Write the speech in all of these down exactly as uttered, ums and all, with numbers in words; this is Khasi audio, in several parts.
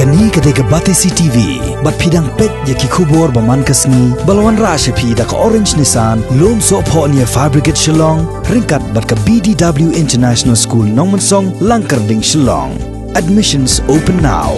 Kane ka dei ka Batesi T V, bad phi dang peit ïa ki khubor ba man ka sngi, ba la wanrah sha phi da ka Orange Nissan, Lumsohphoh near Fire Brigade Shillong, ryngkat bad ka B D W International School Nongmensong, Langkyrding, Shillong. Admissions open now.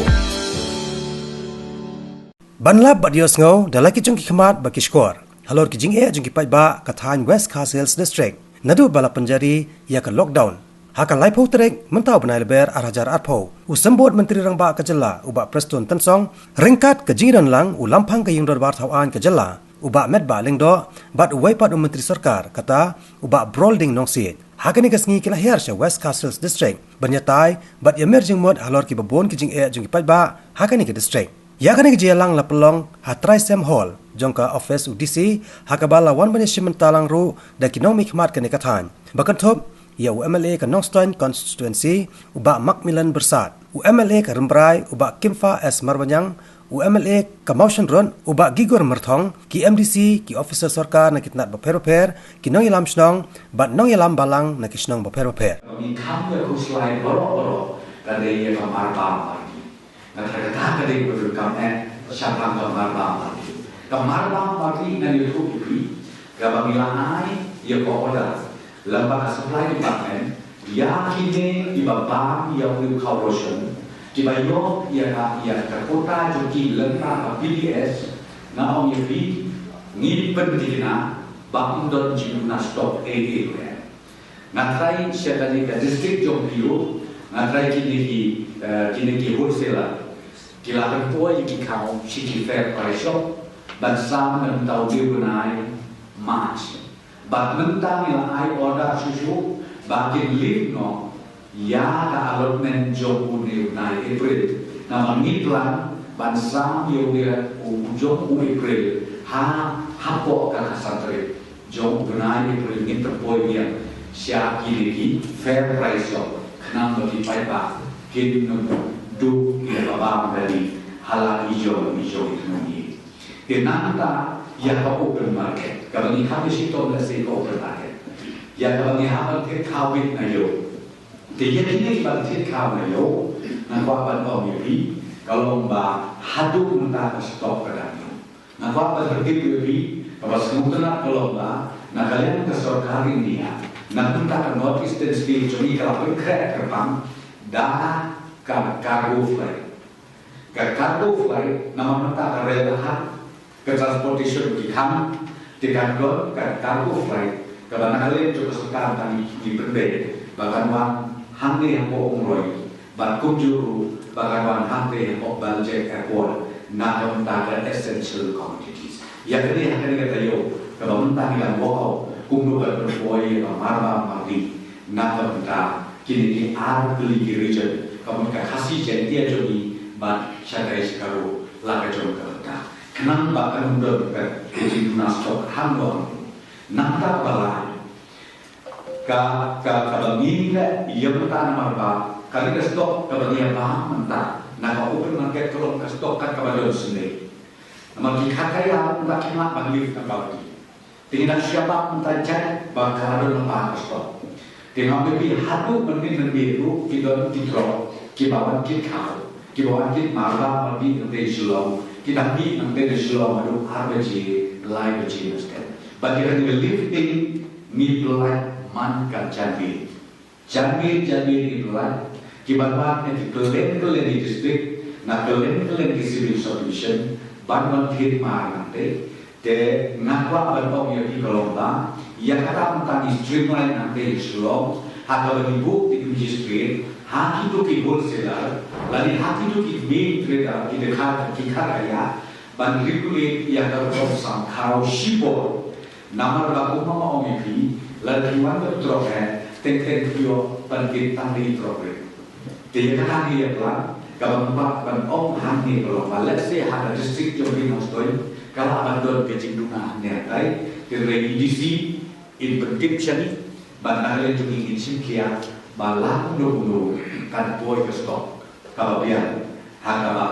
Ban lap bad ïohsngew da la ki jong ki khmat bad ki shkor halor ki jingeh jong ki paidbah ka thaiñ West Khasi Hills District naduh ba la pynjari ïa ka lockdown. Ha ka laiphew tarik mynta u bnai Lber ar hajar arphew, u Symbud Myntri Rangbah ka jylla u Bah Prestone Tynsong, ryngkat ka jingdon lang u Lamphang ka Ïingdorbar Thawaiñ ka jylla u Bah Metbah Lyngdoh, bad uwei pat u Myntri Sorkar kata u Bah Brolding Nongsiej, ha kane ka sngi ki la hiar sha West Khasi Hills District ban ïatai bad ïamir jingmut halor kiba bun ki jingeh jong ki paidbah ha kane ka district. Ïa kane ka jingïalang la pynlong ha Trisem Hall jong ka office u D C, ha kaba la wan ban ïashim bynta lang ruh da ki nongmihkhmat kane ka thaiñ, ba kynthup ïa u M L A ka Nongstoiñ Constituency u Bah Macmillan Byrsat, u M L A ka Rambrai u Bah Kimfa S Marbaniang, u M L A ka Mawshynrut u Bah Gigor Myrthong, ki M D C, ki officer sorkar na ki tnat bapher bapher, ki nongïalam shnong bad nongïalam balang na ki shnong bapher bapher. Ngi kham ïa khuslai baroh baroh ka dei ïa ka marbam mardi. Nga tharai kata ka dei kaba donkam eh shaphang ka marbam mardi. Ka marbam mardi ngan ïathuh ïa phi, kaba ngi la ai ïa ka order lyngba ka supply department ïa kine kiba bam ïa u khaw ration, kiba ïoh ïa ka, ïa ka quota jong ki lyngba ka P D S. Nga ong ïa phi, ngi pynthikna ba ym don jingduna stock ei ei ruh. Nga tharai sha kane ka district jong phi ruh, nga tharai kine ki, eh, kine ki wholesaler ki la pynpoi ïa ki khaw sha ki fair price shop ban sam na ka bynta u bnai March. Bad mynta ngi la ai order shuh shuh ba kin lift noh ïa ka allotment jong une u bnai April. Namar ngi plan ban sam ïa une u jong u April ha, hapoh ka khatsan tarik jong u bnai April. Ngin pynpoi biang sha kine ki fair price shop khnang ba ki paidbah kin ym duh ïa ka bam da lade ha la i jong i jong i khnong i. Te nangta ïa ka open market, kaba ngi kham ïa shitom lehse ka open market, ïa kaba ngi hap ban thied khaw beit na ïew. Te ïa kine kiba thied khaw na ïew, nga kwah ban ong ïa phi, ka long ba haduh mynta ka stock ka dang ïew. Nga kwah ban pyntip ïa phi, kaba sngewtynnat ka long ba na ka liang ka sorkar India, na ka bynta ka North Eastern State jong ngi, ka la pynkhreh kyrpang da ka cargo flight. Ka cargo flight, namar mynta ka rel la kha, ka transportation ki khang, te kan don ka cargo flight kaba na ka liang jong ka sorkar mynta ngi, ngi pynbeit ba kan wan hangne hapoh Umroi, bad kumjuh ruh ba kan wan hangtei hapoh Baljek Airport na ka bynta ka essential commodities. Ïa kane ha kane ka taïew kaba mynta ngi dang work out kumno ban pynpoi ïa ka marbam mardi na ka bynta kine ki ar tylli ki region, ka mut ka Khasi Jaiñtia jong ngi bad shatai shi karu la ka jong ka bynta, khnang ba kan ym don ka, ka jingduna stock hangno hangno. Nangta kaba lai, ka, ka, kaba ngi leh ïa mynta namar ba kane ka stock kaba ngi ïa bam mynta na ka open market ka long ka stock kat kaba don shisha. Namar ki kha ka ïa mynta kim lah ban lift na ka bynta. Te ngi dang shu ïa bam mynta jait ba ka la don lypa ka stock. Te nga ong ïa phi haduh mynmiet mynmiet ruh ki don ki trok kiba wan kit khaw, kiba wan kit marbam mardi nangtei Shillong, ki dang mih nangtei na Shillong haduh ar baje, lai baje mynstep. Bad ïa kane ka lifting ngi pynlait man ka janmiet. Janmiet, janmiet ngi pynlait ki ban wan na ki kylleng kylleng ki district, na kylleng kylleng ki civil subdivision, ban wan thied mar nangtei. Te nga kwah ban ong ïa phi ka long ba ïa kata mynta ngi streamline nangtei ha Shillong, ha kaba ngi buh ïa ki magistrate, ha kito ki wholesaler, lane ha kito ki main trader, ki dkhar, ki kha ka ïa, ban regulate ïa ka rukom sam khaw shipor. Namar ba kumba nga ong ïa phi, lada phi wan ban trok eh, teng teng phi ïoh ban kit tang da i trok rit. Te ïa kata ngi ïa plan, kaba nga kwah ban ong hangne ka long ba lehse ha ka district jong ngi Nongstoiñ ka lah ban don ka jingduna hangne hantai, te hynrei i D C in pyntip sha ngi, bad na ka liang jong ngi ngin shim khia ba la kumno kumno kan poi ka stock kaba biang, ha kaba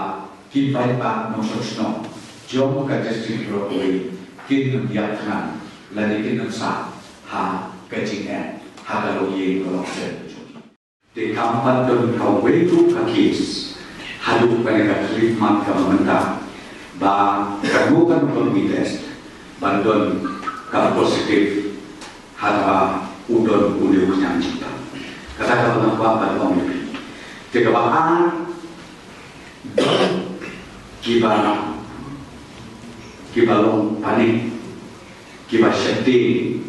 ki paidbah nongshong shnong jong ka district Mawkyrwat kin ym ïap thngan lane kin ym sah ha ka jingeh ha ka longïing ka longsem jong ki. Te kam pat don kawei ruh ka case Haduh kane ka treatment kaba mynta ba katno katno ka ngi test ban don ka positive ha kaba u don une u khñiang jingpang. Kata kaba nga kwah ban ong ïa phi. Te kaba ar, don kiba kiba long panic, kiba sheptieng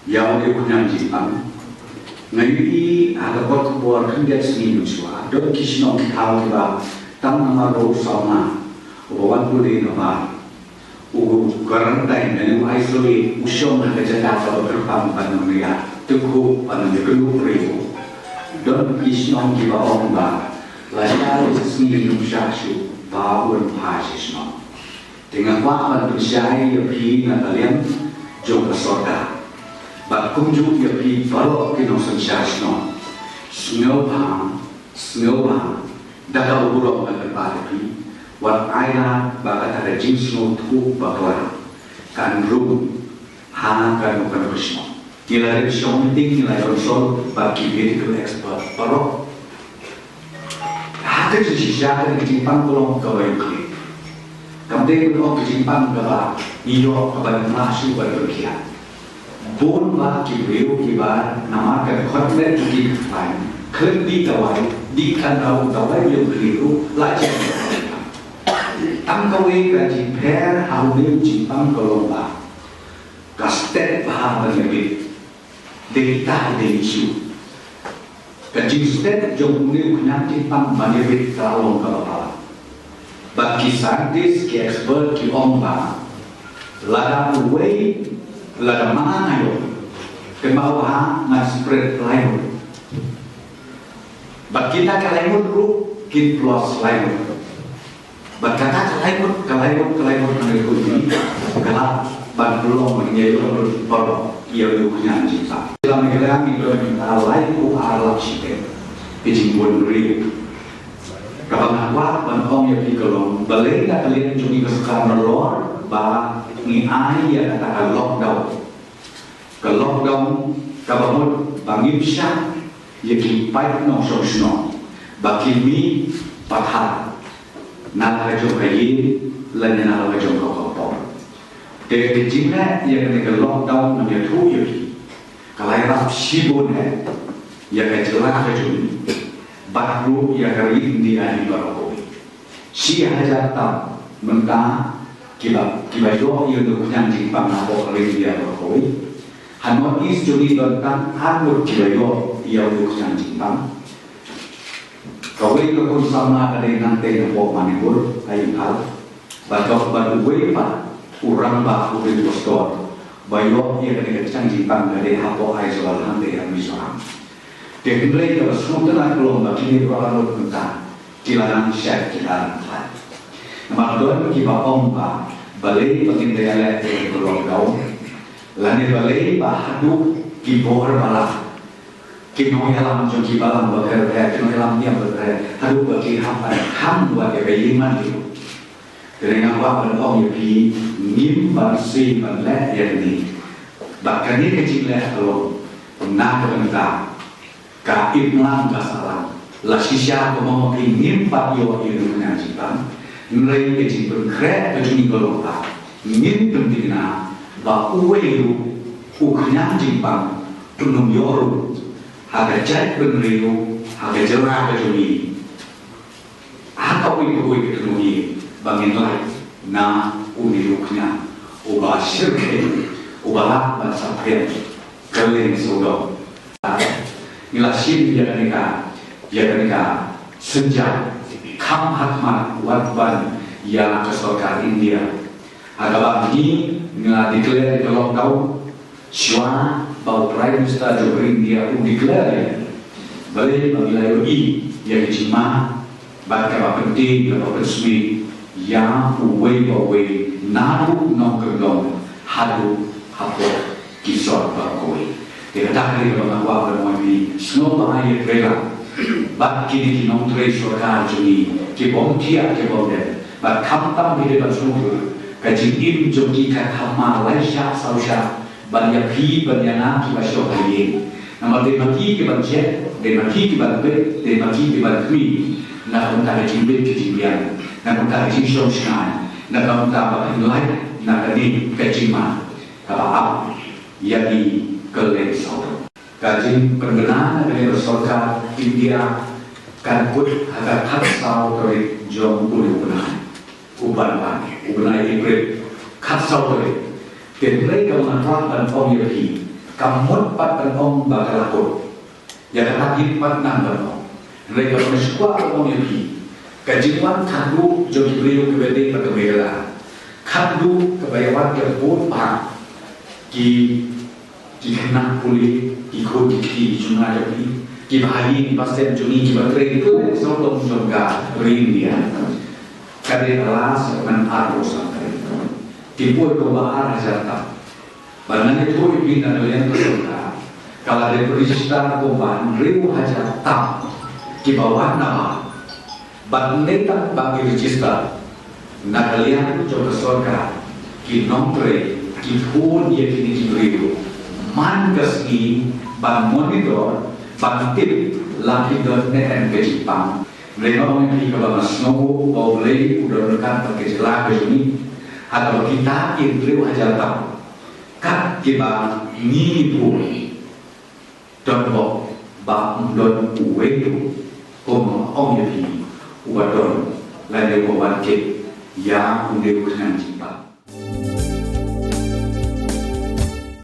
ïa une u khñiang jingpang. Nga ïohi ha ka por ka por khyndiat sngi mynshuwa don ki shnong ki thaw kiba tang namar ba u samla uba wan pule namar u quarantine lane u isolate u shong ha ka jaka kaba kyrpang ban ym ïa tyngkhuh ban ym ïa kynduh briew. Don ki shnong kiba ong ba lashai shi sngi ym shah shuh ba un phai sha shnong. Te nga kwah ban pynshai ïa phi na ka liang jong ka sorkar bad kumjuh ïa phi baroh ki nongsynshar shnong. Sngewbha, sngewbha da kaba burom nga kyrpad ïa phi, wat ai lad ba kata ka jingsngewthuh bakla kan rung ha kano kano ka shnong. Ngi la dep shong meeting, ngi la consult bad ki medical expert baroh. Ha ka jingshisha ka jingpang ka long kaba ïohi. Kam dei ban ong ka jingpang kaba ïoh kaba nang la shu ban pyrkhat. Bun ba ki briew kiba namar ka khot met ki khlaiñ khlem dih dawai, dih kan dau dawai ïoh ki ruh la jia. Tang kawei ka jingpher ha u jingpang ka long ba ka step ba ha ban ïa bit. Dei ta dei issue. Ka jingstep jong une u khñiang jingpang ban ïa bit ka long kaba palat. Bad ki scientist ki expert ki ong ba lada uwei lada ma nga ïoh, kynmaw ba ha ngan spread laingut. Bad kita ka laingut ruh kin plus laingut. Bad kata ka laingut, ka laingut, ka laingut nang ïa kut ni ka la ban pynlong ban ïa ïoh lut baroh ïa u khñiang jingpang. Lam ïa ka liang ngi don ka laiphew ar lak shiteng ka jingbun briew. Kaba nga kwah ban ong ïa phi ka long balei na ka liang jong ngi ka sorkar nalor ba ngi ai ïa kata ka lockdown. Ka lockdown kaba mut ba ngim shah ïa ki paid nongshong shnong ba ki mih pathar na la ka jong ka ïing lane na la ka jong ka kongpong. Te ka jingleh ïa kane ka lockdown ngam ïathuh ïa phi ka la ïarap shibun eh ïa ka jylla ka jong ngi bad ruh ïa ka ri India hi baroh kawei. Shi hajar tam mynta kiba, kiba ïoh ïa u khñiang jingpang hapoh ka ri India baroh kawei. Ha North East jong ngi don tang arngut kiba ïoh ïa u khñiang jingpang. Kawei ka khun samla ka dei nangtei hapoh Manipur ha Imphal. Bad ka, bad uwei pat u rangbah u dei u pastor ba ïoh ïa kane ka khñiang jingpang ka dei hapoh Aizawl hangtei ha Mizoram. Te hynrei kaba sngewtynnat ka long ba kine baroh arngut mynta ki la nang shet, ki la nang khlaiñ. Namar don kiba ong ba balei ba ngin da ïaleh ïa ka lockdown lane balei ba haduh ki bor balang, ki nongïalam jong ki balang bapher bapher, ki nongïalam niam bapher, haduh ba ki hap ban khang wat ïa ka ïingmane. Te nga kwah ban ong ïa phi, ngim ban sngewsih ban leh ïa kane. Bad kane ka jingleh ka long na ka bynta ka imlang ka sahlang. La shisha kumno phi ngim pat ïoh ïa u khñiang jingpang. Hynrei ka jingpynkhreh ka jong ngi ka long ba ngin pynthikna ba uwei ruh u khñiang jingpang un ym ïoh ruh ha ka jaitbynriew, ha ka jylla ka jong ngi. Ha kawei kawei ka jong ngi ba ngin lait na une u khñiang uba shyrkhei, uba lah ban saphriang kylleng sawdong. Ngi la shim ïa kane ka, ïa kane ka synjat kham ha khmat wat ban ïa ka sorkar India. Ha kaba ngi, ngi la declare ka lockdown shuwa ba u Prime Minister jong ka ri India u declare ïa. Balei ba ngi la ïohi ïa ka jingma bad kaba pynthikna, kaba pynsmit ïa uwei pa uwei naduh nongkyndong haduh hapoh ki sor baroh kawei. Te kata ka dei kaba nga kwah ban ong ïa phi, sngewbha ïatrei lang bad kine ki nongtrei sorkar jong ngi, ki bym thiah ki bym dem. Bad khamtam phi dei ban sngewthuh, ka jingim jong ki ka thymmai lai shah saw shah ban ïa phi ban ïa nga kiba shong ha ïing. Namar dei ma ki ki ban jied, dei ma ki ki ban peit, dei ma ki ki ban khmih. Na ka bynta ka jingbit ka jingbiang, na ka bynta ka jingshong shngain, na ka bynta ba kin lait na kane ka jingma kaba ap ïa ki kylleng sawdong. Ka jingpynbna na ka liang ka sorkar India kan kut ha ka khatsaw tarik jong une u bnai, u ban ban, u bnai April, khatsaw tarik. Te hynrei kaba nga kwah ban ong ïa phi, kam mut pat ban ong ba ka la kut. Ïa kata ngim pat nang ban ong. Hynrei kaba nga shu kwah ban ong ïa phi, ka jingwan khatduh jong ki briew kiba dei bad ka Meghalaya, khatduh kaba ïawan ïa bun bah ki, ki khynnah pule, ki khun ki kti ki jong nga jong phi, kiba ha ïing ki ba sem jong ngi, kiba trei kylleng sawdong jong ka ri India. Ka dei ka la sah man arphew san tarik. Ki poi kumba ar hajar tam. Ba ngan ïathuh ïa phi na ka liang ka sorkar, ka la dep register kumba hynriew hajar tam kiba wan na bha. Bad nangta ba ki register na ka liang jong ka sorkar, ki nongtrei ki phone ïa kine ki briew man ka sngi ban monitor, ban tip la ki don ne em ka jingpang. Hynrei nga ong ïa phi, kaba nga sngew ba U Blei u don ryngkat bad ka jylla ka jong ngi, ha kaba kita ki hynriew hajar tam, kat kiba ngi ngi bun, don bok ba ym don uwei ruh, kumba ong ïa phi, uba don lane uba wan tip ïa une u khnang.